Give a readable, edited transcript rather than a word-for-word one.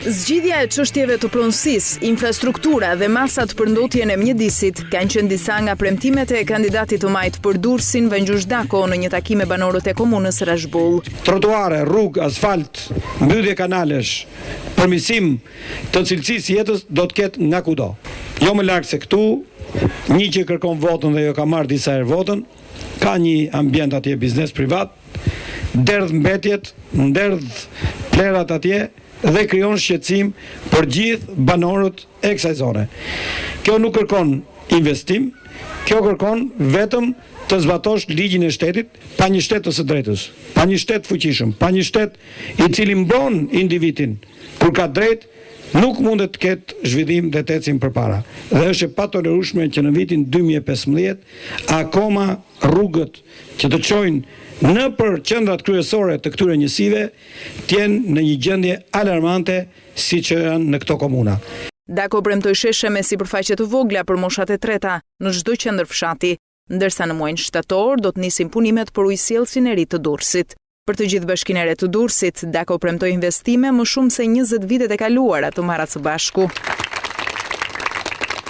Zgjidhja e çështjeve të pronësisë, infrastruktura dhe masat për ndotjen e mjedisit kanë qenë disa nga premtimet e kandidatit të majtë për Durrësin, Vangjush Dako në një takim me banorët e komunës Rrashbull. Trotuare, rrugë, asfalt, mbyllje kanalesh, përmirësim të cilësisë së jetës do të ketë nga kudo. Jo më larg se këtu, një që kërkon votën dhe jo ka marrë disa herë votën, ka një ambient atje biznes privat, derdh mbetjet, derdh plehrat atje, dhe krijon shqetësim për gjithë banorët e kësaj zone. Kjo nuk kërkon investim, kjo kërkon vetëm të zbatosh ligjin e shtetit, pa një shtet të së drejtës, pa një shtet të fuqishëm, pa një shtet i cili mbron individin kur ka drejtë, nuk mundet të ketë zhvillim dhe të ecim përpara. Dhe është e patolerueshme që në vitin 2015 akoma rrugët që të çojnë nëpër qendrat kryesore të këtyre njësive të jenë në një gjendje alarmante siç janë në këto komuna. Dako premtoi sheshe me sipërfaqe të vogla për moshat e treta në çdo qendër fshati, ndërsa në muajin shtator do të nisin punimet për ujësjellësin e ri të Durrësit. Për të gjithë Bashkinë e Re të Durrësit, Dako premtoi investime më shumë se 20 vitet e kaluara të marra së bashku.